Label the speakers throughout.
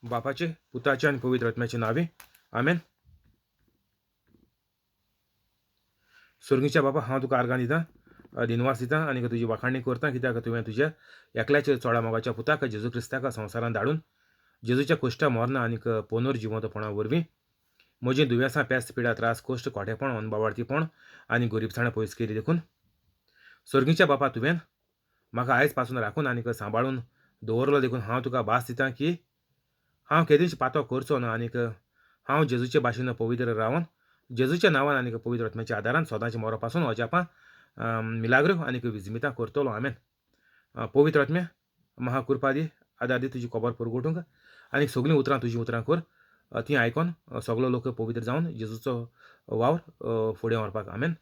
Speaker 1: बापाचे, पुताचे आनी पवित्र आत्म्याचे नांवे, आमेन. सोर्गीच्या बापा, हांव तुका आर्गां दितां, दिनवास दितां आनी तुजी वाखाणी करता, कित्याक तुवें तुज्या एकल्याच्या चोडा मोगाच्या पुताक जेजू क्रिस्ताक संवसारांत धाडून जेजूच्या कोश्टा मरना आनीक पुनर्जिवंतपणा वरवीं म्हजीं दुयेंसां, पेस्त, पिडा, त्रास, कोश्ट, खोटेपण, अनबावार्थीपण आनी गरिबसाणां पयस केली. देखून सोर्गीच्या बापा, तुवें म्हाका आयज पासून राखून आनीक सांबाळून दवरलो, देखून हांव तुका भास दितां की हांव केदींच पातो करचो ना आनीक हांव जेजूचे भाशेन पवित्र रावन जेजूच्या नांवान आनीक पवित्र आत्म्याच्या आदारान सदांचे मरो पासून अजापां, मिलाग्रो आनीक विजमितां करतलो. आमेन. पवित्र आत्म्या, म्हाका कृपा दी, आदार दी तुजी खबर परगटूंक आनी सगळीं उतरां तुजीं उतरां कर, तीं आयकोन सगलो लोक पवित्र जावन जेजूचो वावर फुडें व्हरपाक. आमेन.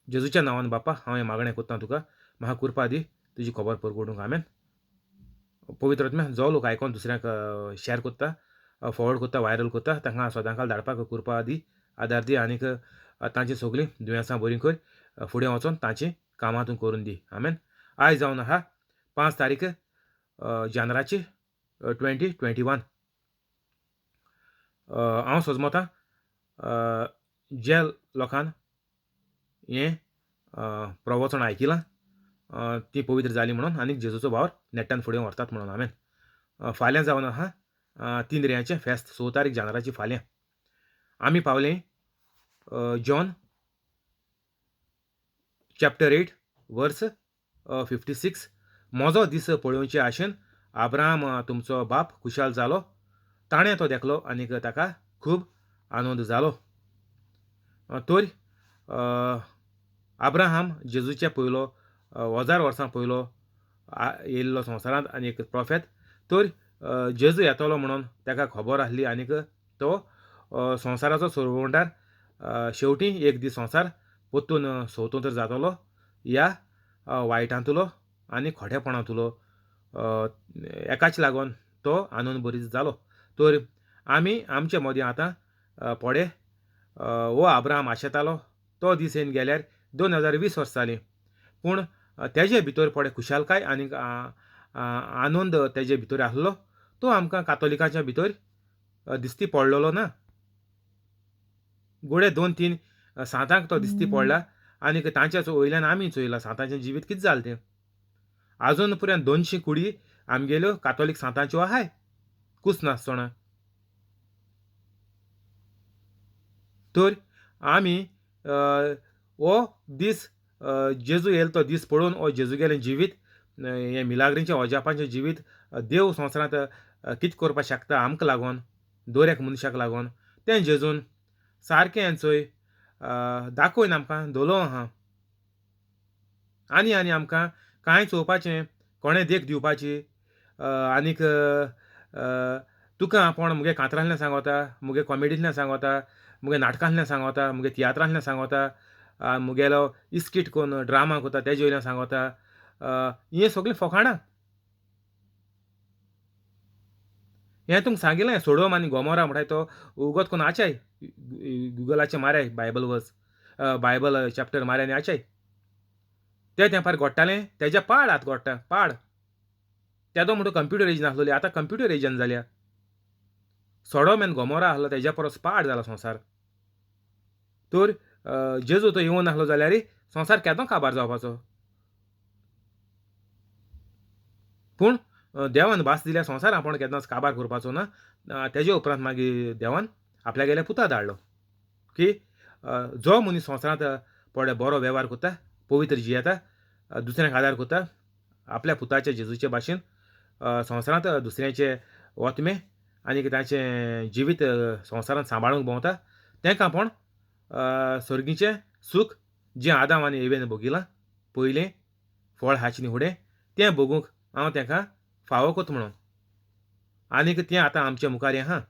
Speaker 1: जेजूच्या नांवान बापा हांव हें मागणें करता तुका, म्हाका कृपा दी तुजी खबर परगटूंक. आमेन. पवित्र आत्म्या, जो लोक आयकोन दुसऱ्यांक शेअर करता, फॉरवर्ड करता, व्हायरल करता, तांकां सदांकाल धाडपाक कृपा दी, आदार दी आनीक तांची सगळीं दुयेंसां बरीं कर, फुडें वचोन तांचीं कामां तूं करून दी. आमेन. आयज जावन आहा 5 तारीख जानेराची 2021. हांव सजमतां जे लोकान हें प्रवचन आयकिलां ती पवित्र जाली म्हणून आनी जेजूचो वावर नेट्टान फुडें व्हरतात म्हणून. आमेन. फाल्यां जावन आहा 3 रेयांचें फेस्त, 6 तारीख जानेराची फाल्यां. आमी पावले जॉन चॅप्टर 8 वर्स 56. म्हजो दीस पळोवचे आशेन आब्राम तुमचो बाप खुशाल जालो, ताणें तो देखलो आनीक ताका खूब आनंद जालो. तर आब्राहाम जेजूचे पयलो 1000 वर्सां पयलो येयल्लो संवसारांत आनी एक प्रोफेत. तर जेजू येतलो म्हणून ताका खबर आसली आनीक तो संवसाराचो सोरवंडार शेवटी एक दीस संवसार परतून स्वतंत्र जातलो ह्या वायटांतलो आनी खोटेपणांतलो, एकाच लागून तो आनंद बरीच जालो. तर आमी आमचे मदीं आतां पडे हो आब्राहाम आशेतालो तो दीस येवन गेल्यार 2020 वर्सां जालीं, पूण तेजे भितर पडे खुशालकाय आनी आनंद तेजे भितर आसलो तो आमकां कातोलिकाच्या भितर दिसती पडलेलो ना. गोडे 2-3 सांतांक तो दिसती पडला आनी तांच्या वयल्यान आमी चोयला सांतांचें जिवीत कितें जालें तें. आजून पर्यंत 200 कुडी आमगेल्यो कातोलीक सांतांच्यो आहाय कूस नासतना. तर आमी हो दीस जेजू येयलो तो दीस पळोवन हो जेजू गेलें जिवीत, हें मिलाग्रींचें अजापांचें जिवीत, देव संवसारांत कितें करपाक शकता आमकां लागून, दर एक मनशाक लागून, तें जेजून सारकें चोय दाखोवन आमकां धोलो आहा. आनी आनी आमकां कांय चोवपाचें, कोणें देख दिवपाची आनीक तुका कोण मुगे कांतरांतल्यान सांगोता, मुगे कॉमेडींतल्यान सांगोता, मुगे नाटकांतल्यान सांगोता, मुगे तियात्रांतल्यान सांगोता, मुगेलो इस्कीट कोन्न ड्रामा कोता तेजे वयल्यान सांगोता, हें सगळें फोकाणां. हें तुमकां सांगिल्लें सोडोम आनी गोमोरा म्हणटाय तो उगत कोन्न आचाय गुगलाचेर माराय बायबल वर्स, बायबल चॅप्टर माराय आनी आचाय ते तेंपार घोडटालें तेज्या पाड आतां घोडटा पाड. तेदो म्हणटा कंप्युटर एज नासलोली, आतां कंप्युटर एजन जाल्या. सोडोम आनी गोमोरा आसलो तेज्या परस पाड जाला संवसार. तर जेजू तो येवन नासलो जाल्यार संवसार केदो काबार जावपाचो. पूण देवान भास दिल्या संवसार आपूण केन्नाच काबार करपाचो ना. तेजे उपरांत मागीर देवान आपल्यागेल्या पुता धाडलो की जो मनीस संवसारांत पळय बरो वेव्हार करता, पवित्र जियेता, दुसऱ्यांक आदार करता, आपल्या पुताच्या जेजूचे भाशेन संवसारांत दुसऱ्यांचे ओतमे आनी तांचें जिवीत संवसारांत सांबाळूंक भोंवता, तांकां आपूण सर्गीचें सूख जें आदाम आनी एवेन भोगिलां पयलें फळ हाचे न्ही फुडें तें भोगूंक हांव तांकां फावो करता म्हणून. आनीक तें आतां आमच्या मुखार आहा.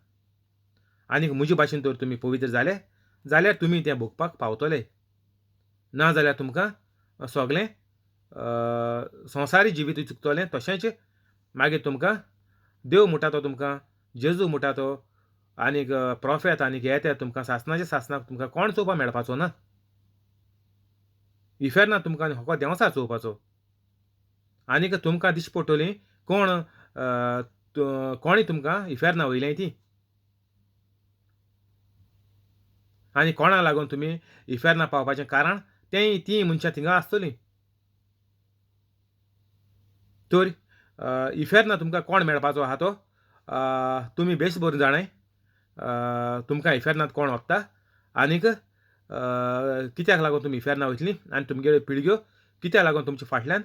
Speaker 1: आनीक म्हजे भाशेन तर तुमी पवित्र जाले जाल्यार तुमी तें भोगपाक पावतले, ना जाल्यार तुमकां सगळें संवसारी जिवीत चुकतलें. तशेंच मागीर तुमकां देव म्हणटा तो तुमकां जेजू म्हणटा तो आनीक प्रोफेत आनीक हे ते तुमकां सासणाच्या सासणाक तुमकां कोण चोवपाक मेळपाचो ना. इफेर्नांत तुमकां हो देंवचार चोवपाचो. आनीक तुमकां दिश्टी पडटली कोण कोणी तुमकां इफेर्ना वयलें ती आनी कोणा लागून तुमी इफेर्ना पावपाचें कारण तेंय तीं मनशां थिंगा आसतलीं. तर इफेर्ना तुमकां कोण मेळपाचो आहा तो तुमी बेस बरें जाणाय. तुमकां इफेर्नांत कोण वता आनीक कित्याक लागून तुमी इफेर्ना वयतलीं आनी तुमगेल्यो पिळग्यो कित्याक लागून तुमच्या फाटल्यान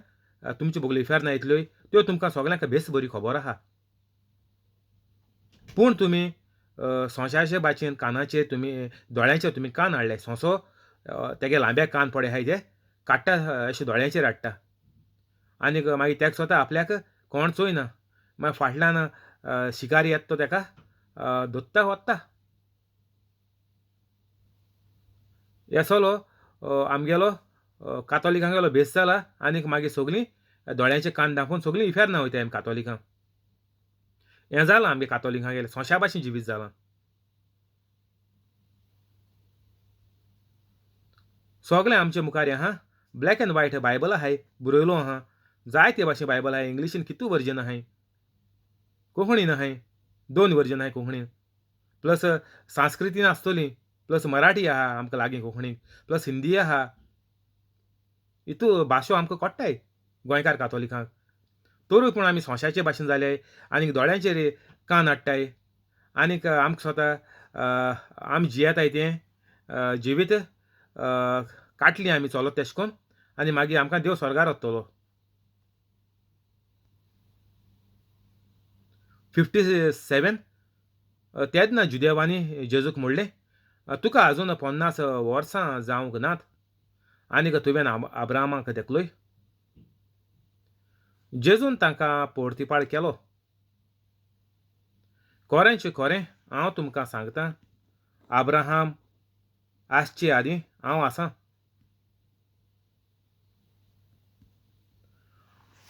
Speaker 1: तुमचे बगले इफेर्ना येतल्यो त्यो तुमकां सगल्यांक बेस बरी खबर आहा. पूण तुमी सोंशाचे भाशेन कानाचेर तुमी दोळ्यांचेर तुमी कान हाडले. सोंसो तेगे लांब्या कान पडे आहाय ते काडटा अशे दोळ्यांचेर हाडटा आनीक मागीर तेका स्वता आपल्याक कोण चोयना. मागीर फाटल्यान शिकारी येता तो तेका दोत्ता वता. हे सगलो आमगेलो कातोलिकांगेलो भेस जाला आनीक मागीर सगलीं दोळ्यांचे कान दाखोवन सगलीं इफेर्ना वयताय आमी कातोलिकां. हें जालां आमगे कातोलिकांगेलें सोंशा भाशेन जिवीत जालां. सगळें आमचे मुखार आहा ब्लॅक एंड व्हायट बायबल आहाय बरयलो आहा. जायते भाशेन बायबल आहाय. इंग्लिशीन कितू वर्जन आहाय, कोंकणीन आहाय, 2 वर्जन आहाय कोंकणीन, प्लस संस्कृतीन आसतली, प्लस मराठी आहा आमकां लागीं कोंकणीक, प्लस हिंदी आहा. हितू भाशो आमकां कळटाय गोंयकार कातोलिकांक. तरूय पूण आमी सोंशाचे भाशेन जाले आनीक दोळ्यांचेर कान हाडटाय आनीक आमकां स्वता आमी जियेताय तें जिवीत काटली आमी चलत तेश कोन्न आनी मागीर आमकां देव स्वर्गार वतलो. 57 तेन्ना जुदेवांनी जेजूक म्हणलें, तुका आजून 50 वर्सां जावंक नात आनीक तुवें अब्राहमाक देखलोय. जेजून तांकां पोर्तिपाळ केलो, खरेंच खरें हांव तुमकां सांगता, अब्राहम आसचे आदीं हांव आसां.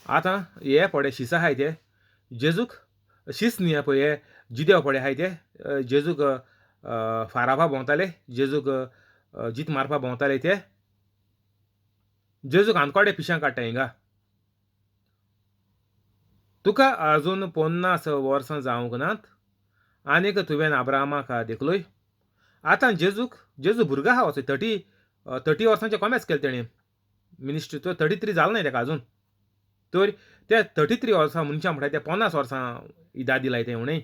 Speaker 1: आतां हे पडे शिस आहाय ते जेजूक शीस न्ही पळय, हे जिदेव पडे आहाय ते जेजूक फाराफा भोंवताले, जेजूक जीत मारपा भोंवताले ते जेजूक आनकोडे पिशां काडटा हिंगा. तुका आजून 50 वर्सां जावंक नात आनीक तुवें अब्राहमाक देखलोय. आतां जेजूक जेजू भुरगो आहा वचो 30 वर्सांचे कॉमेस केलें तेणें मिनिस्ट्री, तो 33 जालो ना तेका आजून. तर ते 33 वर्सां मनशां म्हणटा ते 50 वर्सां इदा दिलाय तें उणें.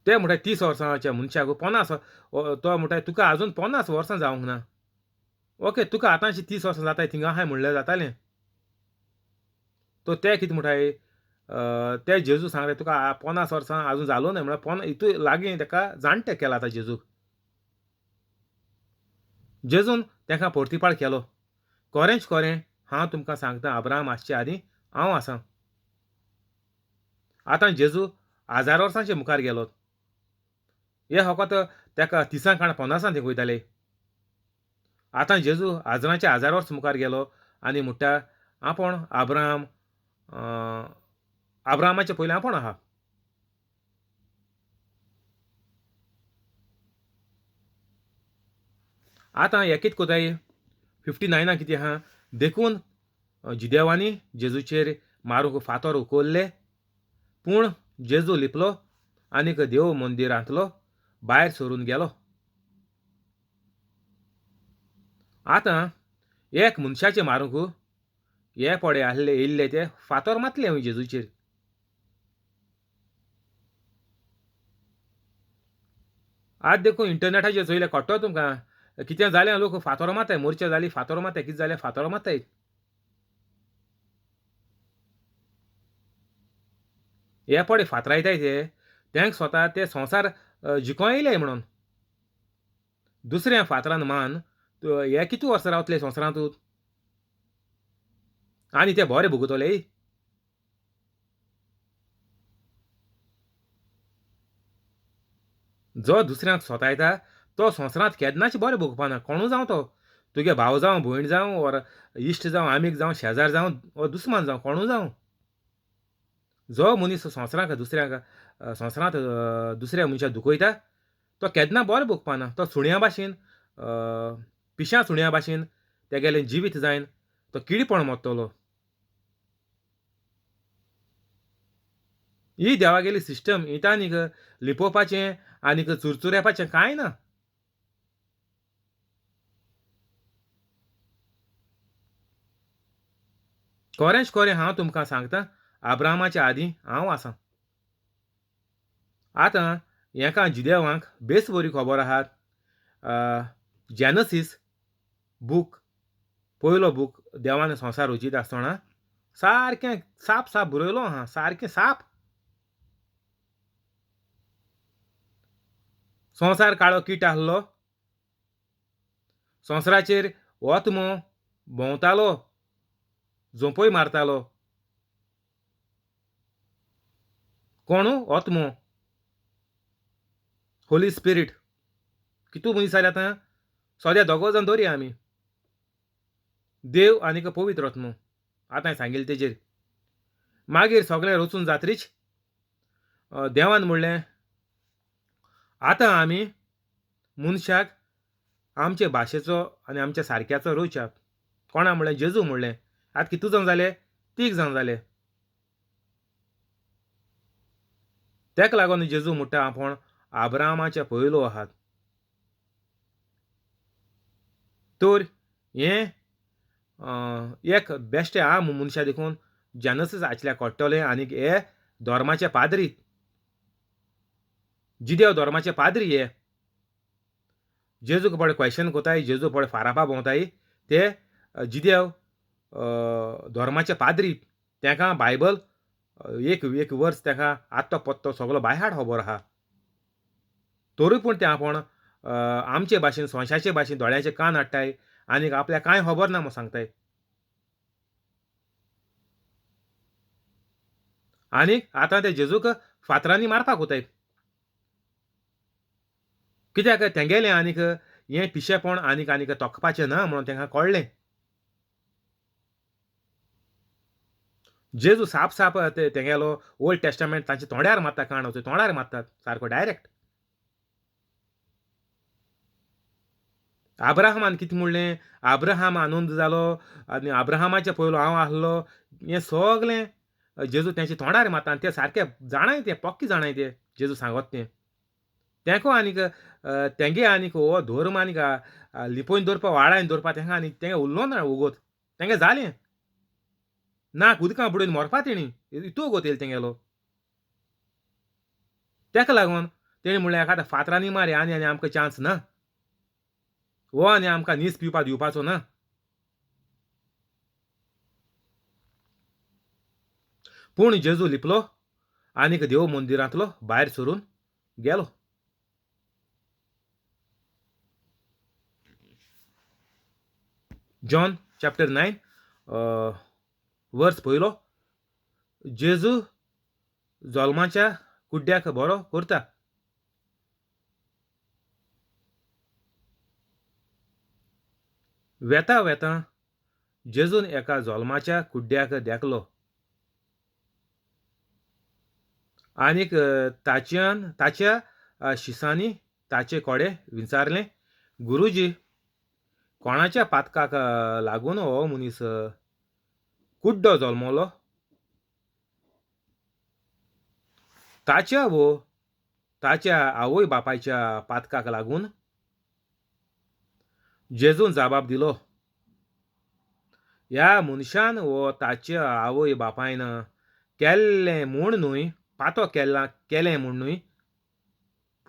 Speaker 1: ते म्हणटा 30 वर्सांच्या मनशाक 50, तो म्हणटा तुका आजून 50 वर्सां जावंक ना. ओके, तुका आतांची 30 वर्सां जाताय थिंगा आहाय म्हणल्यार जातालें. तो ते कितें म्हणटाय ते जेजू सांगले तुका 50 वर्सां आजून जालो न्हय म्हणल्यार हितू लागीं तेका जाणटे केला आतां जेजूक. जेजून तेका पोर्तिपाळ केलो, खरेंच खरें हांव तुमकां सांगता, अब्राहम आसचे आदीं हांव आसां. आतां जेजू 1000 वर्सांचे मुखार गेलो. हे फकत तेका 30 काण 50 थंय वयताले. आतां जेजू हजारांचे 1000 वर्स मुखार गेलो आनी म्हणटा आपूण अब्राहम अब्राहमाचे पयलीं आपूण आहा. आतां हे कितें कोताय 59 कितें आहा, देखून जिदेवांनी जेजूचेर मारूंक फातर उखल्ले, पूण जेजू लिपलो आनीक देव मंदिरांतलो भायर सरून गेलो. आतां एक मनशाचें मारूंक हे पडे आहले येयल्ले ते फातर मातले हांवें जेजूचेर. आज देखून इंटरनेटाचेर चोयल्यार कळटलो तुमकां कितें जालें, लोक फातर मारताय, मोर्चा जाली फातर मारताय, कितें जालें फातर मारताय. हे पडे फातरायताय ते तेंक स्वता ते संवसार जिखों येयले म्हणून दुसऱ्या फातरान मान हे कितू वर्सां रावतले संवसारांतूच आनी ते बरे भोगतले. जो दुसऱ्यांक सोतायता तो संवसारांत केन्नाच बरें भोगपाना. कोणू जावं तो, तुगे भाव जावं, भयण जावं, ओर इश्ट जावं, आमीग जावं, शेजार जावं, ओर दुस्मान जावं, कोणू जावं. जो मनीस संवसारांत दुसऱ्यांक संवसारांत दुसऱ्या मनशाक दुखयता तो केन्ना बरें भोगपाना. तो सुण्या भाशेन पिश्या सुण्या भाशेन तेगेलें जिवीत जायन तो किडपण मरतलो. ही देवागेली सिस्टम हितानीक लिपोवपाचें आनीक चुरचुरेपाचें कांय ना. खरेंच खरें हांव तुमकां सांगता, आब्रामाच्या आदीं हांव आसां. आतां हेका जिदेवांक बेस बरी खबर आहात. जेनसीस बूक पयलो बूक देवान संवसार रचीत आसतना सारकें साप साप बरयलो आहा, सारकें साप. संवसार काळो कीट आहलो, संवसाराचेर ओतमो भोंवतालो, झोंपय मारतालो. कोणू? ओतमो, होली स्पिरीट. कितू मनीस जाले आतां? सद्या दोगो जाण दवरया आमी, देव आनीक पवित्र आत्मो. आतां सांगिल्लें तेजेर. मागीर सगळें रचून जात्रीच देवान म्हणलें आतां आमी मनशाक आमचे भाशेचो आनी आमच्या सारक्याचो रोवच्या. कोणा म्हणलें? जेजू म्हणलें. आतां कितू जाण जाले? तीग जाण जाले. तेका लागून जेजू म्हणटा आपूण आब्रामाच्या पयलो आहात. तर हें एक बेश्टें आम मनशां देखून जेनसीस आसल्यार कळटलें. आनीक हे धर्माचे पाद्री, जिदेव धर्माचे पाद्री हे जेजूक पळय क्वेशन कोताय, जेजू पळय फारापा भोंवताय, ते जिदेव धर्माचे पाद्री. तेका बायबल एक एक वर्स तेका आत्तो पत्तो सगलो बायहाड खबर आहा. तरूय पूण ते आपूण आमचे भाशेन सोंशाचे भाशेन दोळ्याचे कान हाडटाय आनीक आपल्याक कांय खबर ना म्हूण सांगताय. आनीक आतां ते जेजूक फातरांनी मारपाक वताय. कित्याक तेंगेलें आनीक हें पिशेपण आनीक आनीक तोखपाचें ना म्हणून तेंकां कळ्ळें. जेजू साप साप ते तेंगेलो ओल्ड टेस्टामेंट तांच्या तोंडार मारता, काण तोंडार मारतात सारको डायरेक्ट. आब्राहमान कितें म्हणलें? आब्राहाम आनंद जालो आनी आब्राहामाचे पयलो हांव आहलो. हें सगलें जेजू तेंच्या तोंडार मारता आनी ते सारके जाणाय, ते पक्के जाणाय ते जेजू सांगत तें. तेंको आनीक तेंगे आनीक हो धर्म आनीक लिपोवन दवरपा वाडायन दवरपा तेंका आनीक तेंगे उरलो ना वोगोत. तेंगे जालें नाक उदकां बुडोवन मरपा तेणी इतू वोगोत येयलो तेंगेलो. तेका लागून तेणी म्हणलें एका आतां फातरांनी मार आनी आनी आमकां चान्स ना, हो आनी आमकां नीस पिवपा दिवपाचो ना. पूण जेजू लिपलो आनीक देव मंदिरांतलो भायर सरून गेलो. जॉन चॅप्टर 9 वर्स पयलो. जेजू जल्माच्या कुड्ड्याक बरो करता. वेता वेता जेजून एका जल्माच्या कुड्ड्याक देखलो आनीक ताच्या शिसांनी ताचे कडेन विचारलें, गुरुजी कोणाच्या पातकाक लागून हो मनीस कुड्डो जल्मलो? ताच्या वो ताच्या आवय बापायच्या पातकाक लागून? जेजून जबाब दिलो, ह्या मनशान वो ताच्या आवय बापायन केल्लें म्हूण न्हय, पातो केलें म्हूण न्हय,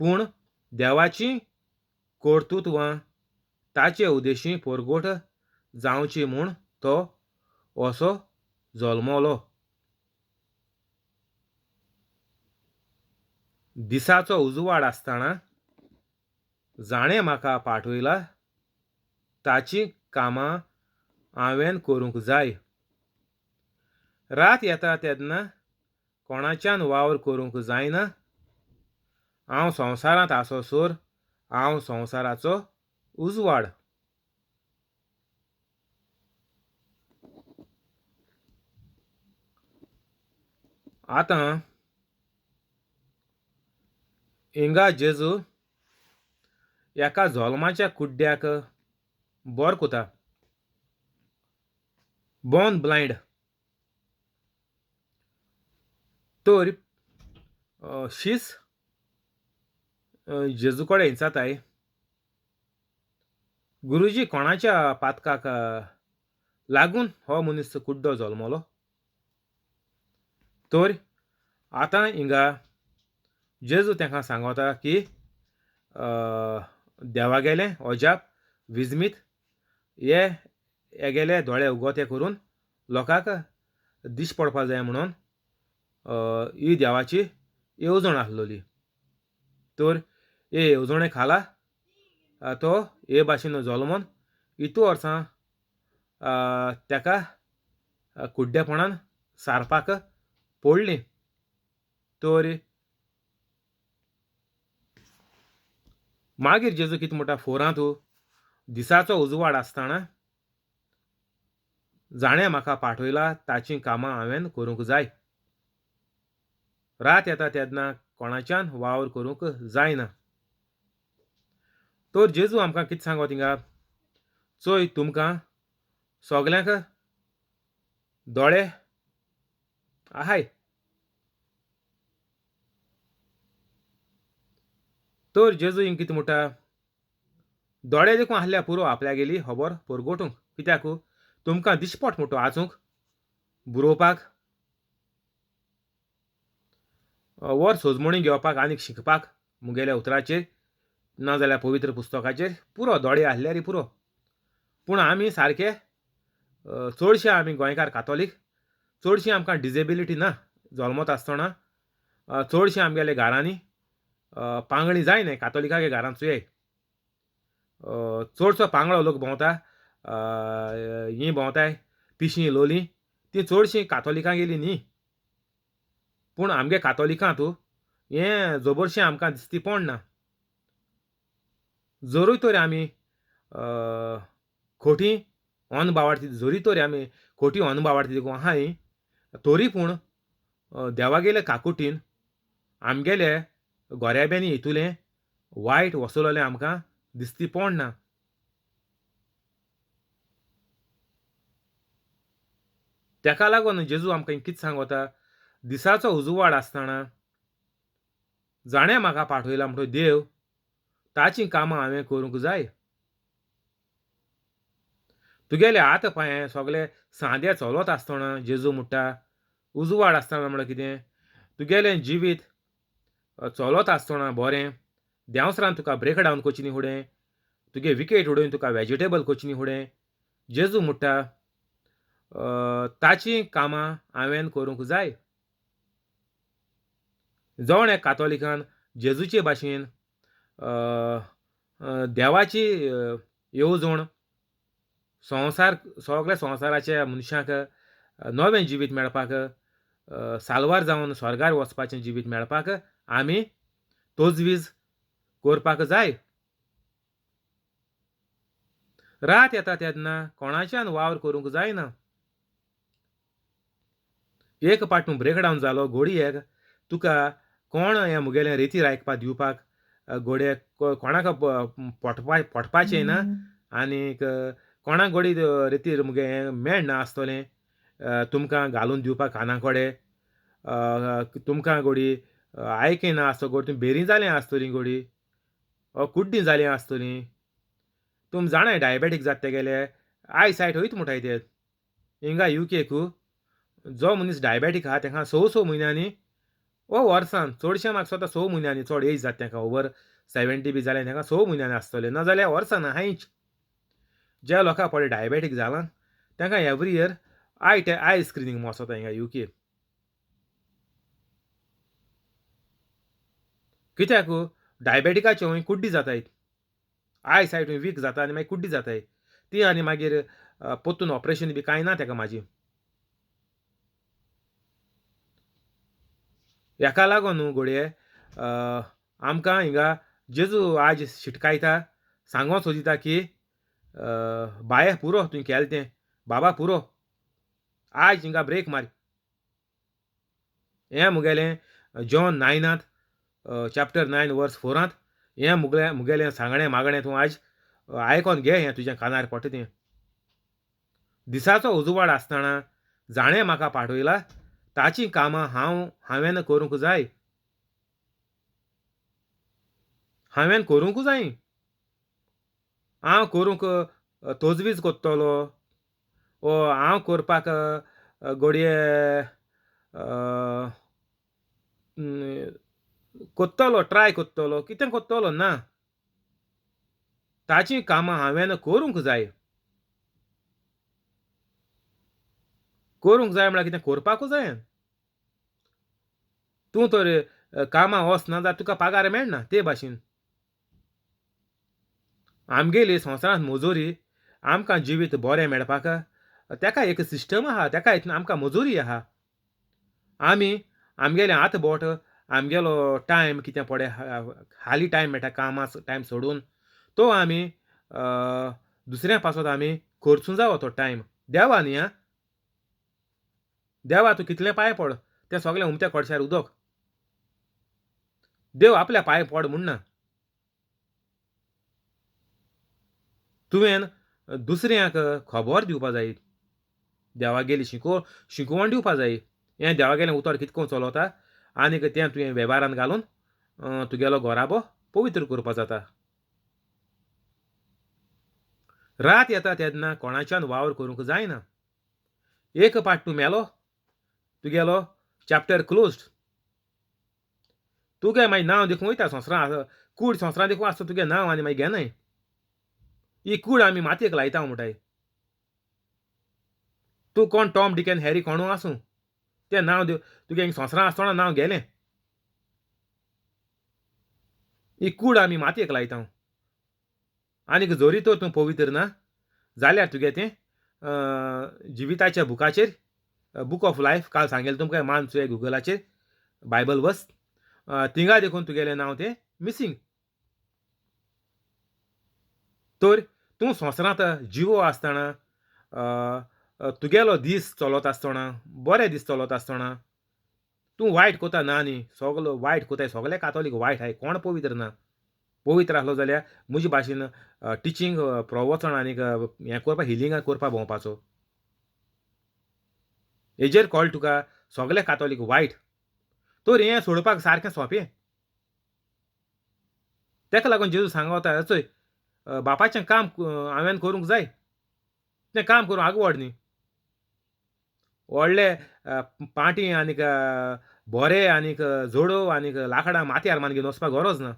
Speaker 1: पूण देवाची कर्तृत्वां ताचे उद्देशी परगट जावची म्हूण तो असो जल्मलो. दिसाचो उजवाड आसतना जाणें म्हाका पाठयला ताची कामां हांवें करूंक जाय. रात येता तेन्ना कोणाच्यान वावर करूंक जायना. हांव संवसारांत आसोसर हांव संवसाराचो उजवाड. आतां हिंगा जेजू एका जल्माच्या कुड्ड्याक बरो कोता, बॉर्न ब्लायंड. तर शीस जेजू कडेन विचारताय, गुरुजी कोणाच्या पातकाक लागून हो मनीस कुड्डो जल्मलो? तर आतां हिंगा जेजू तांकां सांगता की देवागेलें अजाप विजमीत हे हेगेले दोळे उगोते करून लोकांक दीश पडपा जाय म्हणून ही देवाची येवजण आसलेली. तर हे येवजणे खाला तो हे भाशेन जल्मोन इतू वर्सां ताका कुड्डेपणान सारपाक पडलीं. तर मागीर जेजू कितें म्हणटा, फोरांत दिसाचो उजवाड आसतना जाणें म्हाका पाठयला ताचीं कामां हांवें करूंक जाय. रात येता तेन्ना कोणाच्यान वावर करूंक जायना. तर जेजू आमकां कितें सांगो थिंगा, चोय तुमकां सगल्यांक दोळे आहाय. तर जेजू हिंग कितें म्हणटा, दोळे देखून आहल्या पुरो आपल्यागेली खबर परगटूंक. कित्याक तुमकां दिसपट म्हणटा वाचूंक, बरोवपाक, वर सोजमणी घेवपाक आनीक शिकपाक मुगेल्या उतराचेर नाजाल्यार पवित्र पुस्तकाचेर पुरो दोळे आहल्यार पुरो. पूण आमी सारके चडशे आमी गोंयकार कातोलीक, चडशीं आमकां डिजेबिलिटी ना जल्मत आसतना. चडशे आमगेले घरांनी पांगळी जायना, कातोलिकागे घरांत चोयाय चडसो पांगळो लोक भोंवता, हीं भोंवताय पिशीं लोली, तीं चडशीं कातोलिकां गेली न्ही. पूण आमगे कातोलिकांत हें जबरशें आमकां दिसती पडना. जरूय तर आमी खोटी अनभावार्थी, जरी तर आमी खोटी अनभावार्थी देखून आहाय, तरी पूण देवागेले काकुटीन आमगेले गोऱ्याब्यांनी हितूलें वायट वसलेलें आमकां दिसती पडना. तेका लागून जेजू आमकां कितें सांगता, दिसाचो उजवाड आसतना जाणें म्हाका पाठयला म्हणटो देव, ताचीं कामां हांवें करूंक जाय. तुगेले हात पांय सगळे सांदे चलत आसतना जेजू म्हणटा, उजवाड आसतना म्हणल्यार कितें, तुगेलें जिवीत चलत आसतना बरें, देंवसरान तुका ब्रेकडावन करची न्ही फुडें, तुगे विकेट उडोवन तुका वेजिटेबल करची न्ही फुडें. जेजू म्हणटा ताचीं कामां हांवें करूंक जाय. जण एक कातोलिकान जेजूचे भाशेन देवाची येवजण संवसार सगळ्या संवसाराच्या मनशांक नवें जिवीत मेळपाक, साल्वार जावन स्वर्गार वचपाचें जिवीत मेळपाक आमी तजवीज करपाक जाय. रात येता तेन्ना कोणाच्यान वावर करूंक जायना. एक पाटून ब्रेकडावन जालो घोडयेक, तुका कोण हें मुगेलें रेतीर आयकपाक दिवपाक घोडये कोणाक पटपाचें ना, आनीक कोणाक घोडी रेतीर मुगे हें मेळना आसतलें तुमकां घालून दिवपाक काना कडेन, तुमकां घोडी आयकना आसतो घोडी, तुमी बेरी जालीं आसतलीं घोडी, कुड्डीं जालीं आसतलीं. तुमी जाणाय डायबेटीक जाता तेगेले I सायट वयता म्हणटाय ते. हिंगा युकेक जो मनीस डायबेटीक आहा तेका स स म्हयन्यांनी ओ वर्सान, चडशें म्हाका दिसता 6 म्हयन्यांनी चड एज जाता तेका, ओवर 70 बी जाल्यार तेका 6 म्हयन्यांनी आसतलें, नाजाल्यार वर्सान आहायच. ज्या लोकांक पळय डायबेटीक जालां तेंकां एवरी इयर I screening म्हूण आसता हिंगा युके. कित्याक डायबेटिकाचे वंय कुड्डी जाताय, I सायट वीक जाता आनी मागीर कुड्डी जाताय ती, आनी मागीर परतून ऑपरेशन बी कांय ना तेका म्हाजी. हेका लागून न्हू घोडये आमकां हिंगा जेजू आज शिटकायता, सांगो सोदिता की बाये पुरो तुवें केलें तें, बाबा पुरो, आज हिंगा ब्रेक मार. हें मुगेलें जॉन 9 चॅप्टर 9 वर्स 4 हें मुगेलें सांगणें मागणें तूं आज आयकोन घे, हें तुज्या कानार पडटा तें. दिसाचो उजवाड आसतना जाणें म्हाका पाठयला ताचीं कामां हांवें करूंक जाय. हांवें करूंक जाय. हांव करूंक तजवीज कोत्तलो वो हांव करपाक घडये कोत्तलो, ट्राय कोत्तलो, कितें कोत्तलो ना. ताचीं कामां हांवें करूंक जाय. करूंक जाय म्हळ्यार कितें करपाकूच जाय. तूं तर कामां वचना जाल्यार तुका पागार मेळना ते भाशेन. आमगेली संवसारांत मजुरी आमकां जिवीत बरें मेळपाक तेका एक सिस्टम आहा, तेका एक आमकां मजुरी आहा. आमी आमगेलें हात बोट, आमगेलो टायम कितें पडे खाली टायम मेळटा कामां टायम सोडून तो आमी दुसऱ्या पासत आमी खर्चूं जावो तो टायम. देवा न्ही आं, देवा तूं कितलें पांय पड तें सगळें उमत्या कोडशार उदक. देव आपल्या पांय पड म्हणना. तुवें दुसऱ्यांक खबर दिवपा जाय, देवागेली शिकोवण दिवपा जाय. हें देवागेलें उतर कितको चलता आनीक तें तुवें वेव्हारान घालून तुगेलो घराबो पवित्र करपा जाता. रात येता तेन्ना कोणाच्यान वावर करूंक जायना. एक पाट तूं मेलो, तुगेलो चॅप्टर क्लोज्ड. तुगे मागीर नांव देखून वयता संवसारां, कूड संवसारां देखून आसता तुगे नांव आनी मागीर घेनाय. ही कूड आमी मातयेक लायता म्हणटाय. तूं कोण टॉम डिक एन हॅरी कोणू आसूं, तें नांव तुगे संवसारां आसतना नांव गेलें. ही कूड आमी मातयेक लायता. आनीक जरी तर तूं पवित्र ना जाल्यार तुगे तें जिविताच्या बुकाचेर, बूक ऑफ लायफ, काल सांगेलें तुमकां मान चोय गुगलाचेर बायबल बस, थिंगा देखून तुगेलें नांव तें मिसींग. तर तूं संवसारांत जिवो आसतना, तुगेलो दीस चलत आसतना, बरे दीस चलत आसतना तूं वायट कोता ना न्ही. सगलो वायट कोताय, सगले कातोलीक वायट आहाय, कोण पवित्र ना. पवित्र आसलो जाल्यार म्हजे भाशेन टिचींग, प्रवचन आनीक हें करपाक, हिलिंगां करपाक भोंवपाचो. हेजेर कळ्ळें तुका सगले कातोलीक वायट. तर हें सोडपाक सारकें सोंपें. तेका लागून जेजू सांगता, चोय बापाचें काम हांवें करूंक जाय, तें काम करूंक आगवड न्ही. व्हडले पाटी आनीक बोरे आनीक जोडो आनीक लाकडां माथ्यार मान घेवन वचपाक गरज ना.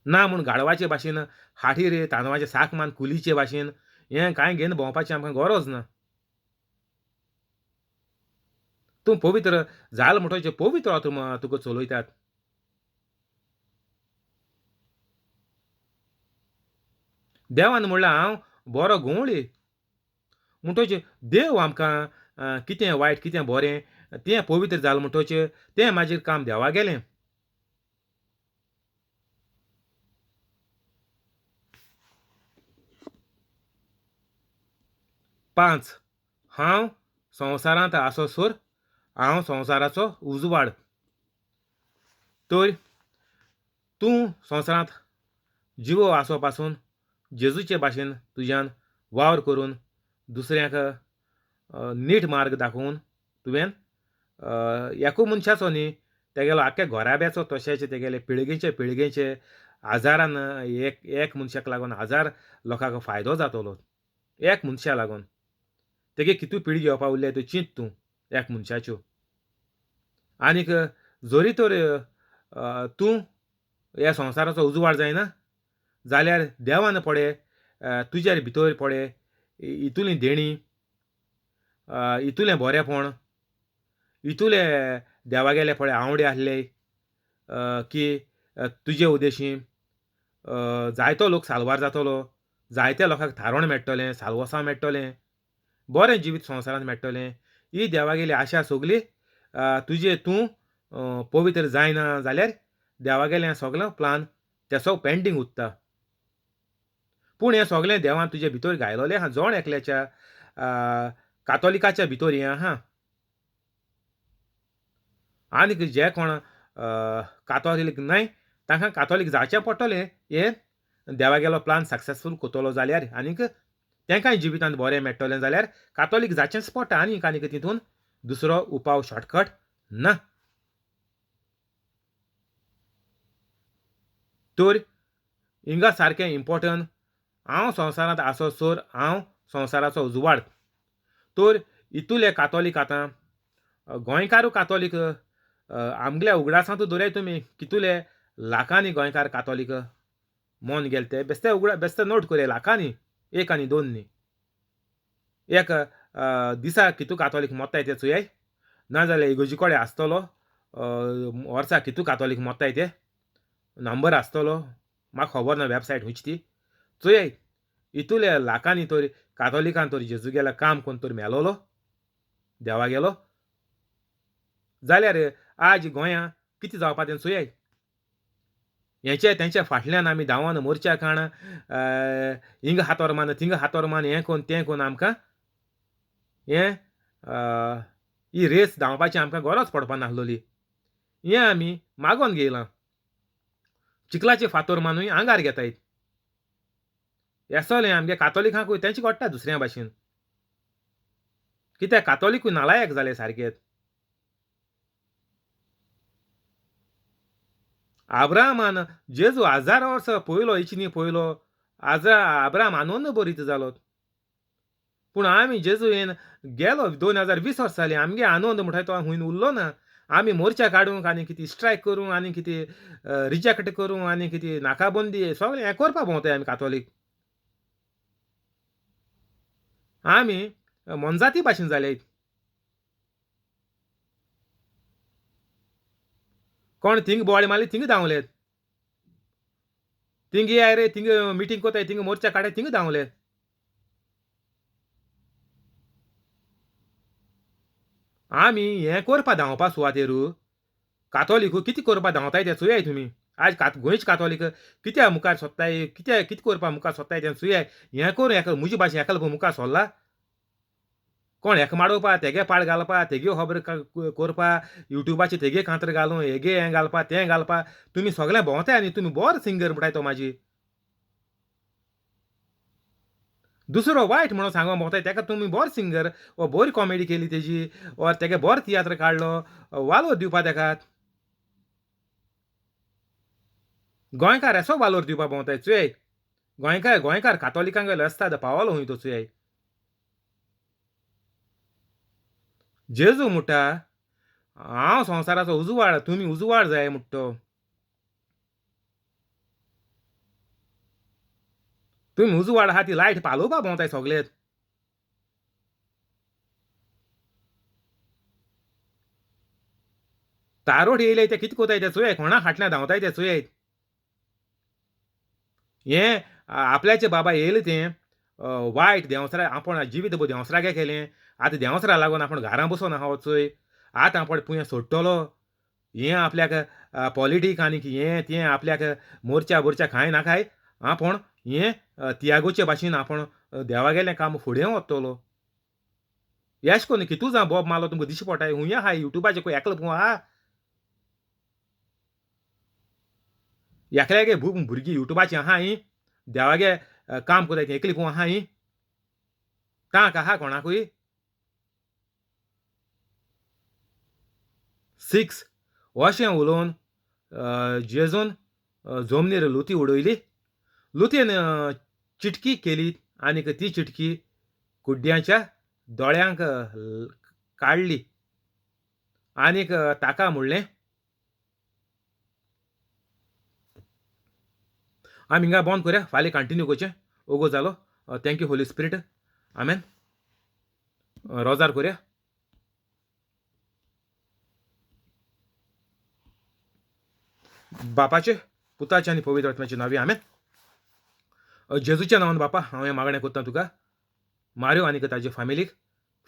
Speaker 1: ना म्हूण गाडवाचे भाशेन हाटीर तांदळाचे साक मान कुलीचे भाशेन हें कांय घेवन भोंवपाचें आमकां गरज ना. तूं पवित्र जाल म्हणटकीच पवित्र आत्मा तुका चलयतात. देवान म्हणलां हांव बरो घुंवळी. म्हणटकीच देव आमकां कितें वायट कितें बरें तें पवित्र जालें म्हणटकीच तें मागीर काम देवा गेलें. पांच, हांव संवसारांत आसोसर हांव संवसाराचो उजवाड. तर तूं संवसारांत जिवो आसो पासून जेजूचे भाशेन तुज्यान वावर करून दुसऱ्यांक नीट मार्ग दाखोवन तुवें एकू मनशाचो न्ही तेगेलो आख्ख्या घराब्याचो तशेंच तेगेले पिळगेचे पिळगेचे हजारान एक एक मनशाक लागून हजार लोकांक फायदो जातलो. एक मनशा लागून तेगे कितू पिळगी येवपा उरल्या त्यो चिंत तूं एक मनशाच्यो. आनीक जरी तर तूं ह्या संवसाराचो उजवाड जायना जाल्यार देवान पळय तुज्या भितर पळय इतुली देणी, इतुलें बरेंपण, इतुले देवागेले पळय आवडे आसले की तुजे उद्देशी जायतो लोक साल्वार जातलो, जायत्या लोकांक थारण मेळटलें, साल्वसांव मेळटलें, बरें जिवीत संवसारांत मेळटलें. ही देवागेली आशा सगली तुजे तूं पवित्र जायना जाल्यार देवागेलें सगलें प्लान तें सगळें पेंडींग उरता. पूण हें सगलें देवान तुजे भितर घायलोलें आहा, जण एकल्याच्या कातोलिकाच्या भितर हें आहा. आनीक जे कोण कातोलीक न्हय तांकां कातोलीक जावचें पडटलें हें देवागेलो प्लान सक्सेसफूल कोतलो जाल्यार आनीक तेंकांय जिवितांत बरें मेळटलें जाल्यार कातोलीक जाचेंच पडटा. आनीक आनीक तितून दुसरो उपाव शॉर्टकट ना. तर हिंगा सारकें इम्पोर्टंट, हांव संवसारांत आसोसर हांव संवसाराचो उजवाड. तर इतुले कातोलीक आतां गोंयकारूय कातोलीक, आमगेल्या उगडासांतू दवराय तुमी कितुले लाखांनी गोंयकार कातोलीक मोन गेले ते बेस्ते उगडा बेस्ते नोट करया, लाखांनी, एक आनी दोन न्ही. एक दिसा कितू कातोलीक मोत्ताय ते चोयाय, नाजाल्यार इगोर्जी कडेन आसतलो वर्सा कितू कातोलीक मोत्ताय ते नंबर आसतलो, म्हाका खबर ना वेबसायट खंयची ती चोयाय. इतुले लाखांनी तर कातोलिकान तर जेजू गेल्या काम कोण तर मेलोलो देवा गेलो जाल्यार आज गोंयां कितें जावपा तें चोयाय. हेचे तेंच्या फाटल्यान आमी धांवन मोर्चा काण हिंगा हातोर मान थिंगा हातोर मान हें कोन तें कोन आमकां हें ही रेस धांवपाची आमकां गरज पडपा नासलोली. हें आमी मागोन घेयलां, चिखलाचे फातोर मानूय आंगार घेताय. हें सगळें आमगे कातोलिकांकूय तेंचे घडटा दुसऱ्या भाशेन, कित्याक कातोलिकूय नालायक जाले सारके. आब्रामान जेजू हजार वर्सां पयलो इचनी पयलो आजा आब्राम आनंद बरीत जालो, पूण आमी जेजू येन गेलो 2020 वर्सां जालीं, आमगे आनंद म्हणटाय तो हुंय उरलो ना. आमी मोर्चा काडूंक आनी कितें स्ट्रायक करूंक आनी कितें रिजेक्ट करूंक आनी कितें नाकाबंदी सगळें हें करपा भोंवताय आमी कातोलीक. आमी मोनजाती भाशेन जाले. कोण थिंग बोवाळी मारली थिंग धांवले, थिंग येय रे थिंग मिटींग कोताय थिंग मोर्चा काडाय थिंग धांवले. आमी हें करपा धांवपा सुवातेर कातोलीक कितें करपा धांवताय तें चोयाय तुमी. आज गोंयचे कातोलीक कित्याक मुखार सोदताय, कित्याक कितें करपा मुखार सोदताय तें चोयाय. हें करूं एका म्हजे भाशेन एका मुखार सोल्ला, कोण हेका माडोवपा तेगे पाड घालपा तेगे खबर करपा युट्यूबाचेर तेगे कांतर घालूं हेगे हें घालपा तें घालपा, तुमी सगळें भोंवताय आनी तुमी बरो सिंगर म्हणटाय तो म्हाजी. दुसरो वायट म्हणून सांगो भोंवताय तेका तुमी बरो सिंगर वा बरी कॉमेडी केली तेजी वा तेगे बरो तियात्र काडलो वालोर दिवपा तेका. गोंयकार असो वालोर दिवपा भोंवताय चोय. गोंयकार गोंयकार कातोलिकांक रस्ताद पावलो हुंय तो चोय. जेजू म्हणटा हांव संवसाराचो उजवाड, तुमी उजवाड जाय म्हणटा. तुमी उजवाड आहा ती लायट पालोवपा भोंवताय सगळे. तारोट येयले ते कितें कोताय ते चोयाय, कोणा फाटल्यान धांवताय ते चोयाय. हें आपल्याचे बाबा येयले तें वायट देंवसरा आपूण जिवीत देंवसरागे केलें, आतां देंवसरा लागून आपूण घरां बसून आहा चोय, आतां आपूण पुयें सोडटलो. हें आपल्याक पॉलिटीक आनी हें तें आपल्याक मोर्चा बोर्चा खाय नाकाय, आपूण हें तियागोचे भाशेन आपूण देवागेलें काम फुडें वतलो. येश कोन्न कितू जावं बोब मारलो तुमकां दिश्टी पडटा. हुंय आहा युट्यूबाचेर खंय एकलो पूण आहा एकल्यागे भुरगीं युट्यूबाचेर आहा हीं देवागे काम कोताय तीं एकली पूण आहा हीं तांक आहा कोणाकूय. 6 अशें उलोवन जेजून जमनीर लुती उडयली, लुतयेन चिटकी केली आनीक ती चिटकी कुड्ड्यांच्या दोळ्यांक काडली आनीक ताका म्हणलें, आमी हिंगा बंद करया, फाल्यां कंटिन्यू करचें. ओगो जालो. Thank you Holy Spirit, आमेन. रोजार करया. बापाचे पुताचे आनी पवित्र आत्म्याचे नांवी आमेन. जेजूच्या नांवान बापा हांव हें मागणें करता तुका, मारियो आनीक ताजे फामिलीक,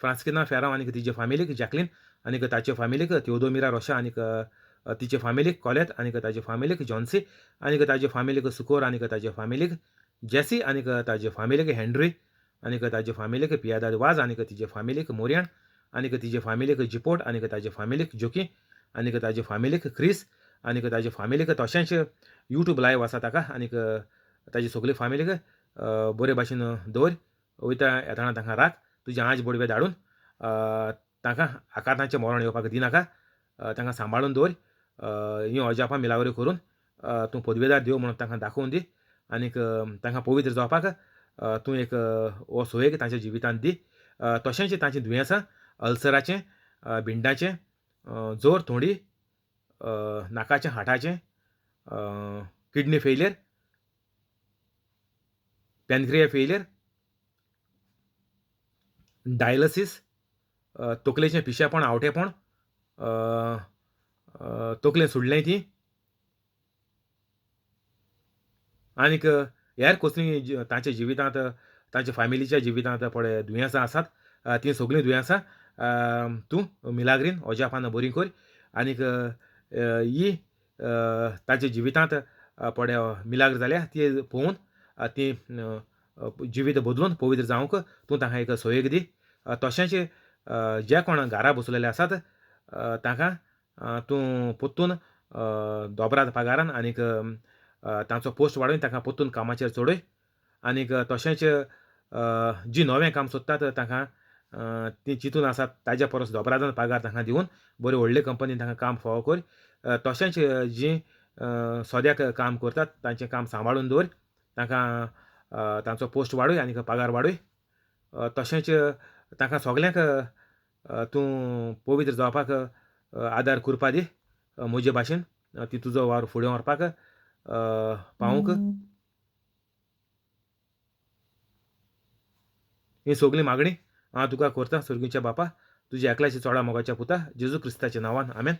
Speaker 1: फ्रांस्किना फेरांव आनीक तिजे फामिलीक, जॅकलीन आनीक ताचे फामिलीक, थियोदोमिरा रोशा आनीक तिचे फामिलीक, कॉलेत आनीक ताजे फामिलीक, जॉन्सी आनीक ताजे फामिलीक, सुकोर आनीक ताजे फामिलीक, जेसी आनीक ताजे फामिलीक, हेनरी आनीक ताजे फामिलीक, पियादाद वाज आनीक तिजे फामिलीक, मोरियण आनीक तिजे फामिलीक, जिपोट आनीक ताजे फामिलीक, जोकी आनीक ताजे फामिलीक, क्रिस आनीक ताजे फामिलीक, तशेंच युट्यूब लायव आसा ताका आनीक ताजी सगळी फामिलीक बरे भाशेन दवर. वयता येताना तांकां राख, तुजें आज बोडवे धाडून तांकां आकांताचें मरण येवपाक दिनाका, तांकां सांबाळून दवर. हीं अजापां मिलावऱ्यो करून तूं पदवेदार देव म्हणून तांकां दाखोवन दी आनीक तांकां पवित्र जावपाक तूं एक हो सोयेक तांच्या जिवितांत दी. तशेंच तांचीं दुयेंसां अल्सराचें, भिंडाचें, जोर, थोंडी, नाकाचें, हाटाचें, किडनी फेलियर, पॅनक्रिया फेलियर, डायलसीस, तकलेचें पिशेपण, आवटेपण, तकलें सुडलें ती आनीक हेर कसलीं तांच्या जिवितांत तांच्या फॅमिलीच्या जिवितांत पळय दुयेंसां आसात तीं सगळीं दुयेंसां तूं मिलाग्रीन ओजापान बरी कर आनीक ही तांच्या जिवितांत पळय मिलाग्र जाल्या ती पळोवन ती जिवीत बदलून पवित्र जावंक तूं तांकां एक सोयेक दी. तशेंच जे कोण घरा बसलेले आसात तांकां तूं परतून दोबराद पगारान आनीक तांचो पोस्ट वाडोवन तांकां परतून कामाचेर चडय आनीक तशेंच जीं नवें काम सोदतात तांकां तीं चिंतून आसात ताज्या परस दोबरादान पगार तांकां दिवन बरी व्हडले कंपनीन तांकां काम फावो कर. तशेंच जीं सद्याक काम करतात तांचें काम सांबाळून दवर, तांकां तांचो पोस्ट वाडय आनी पगार वाडय. तशेंच तांकां सगल्यांक तूं पवित्र जावपाक आदार करपा दी म्हजे भाशेन ती तुजो वावर फुडें व्हरपाक पावूंक. ही सगळीं मागणी हांव तुका करता सर्गीच्या बापा, तुज्या एकल्याच्या चोडा मोगाच्या पुता जेजू क्रिस्ताच्या नांवान, आमेन.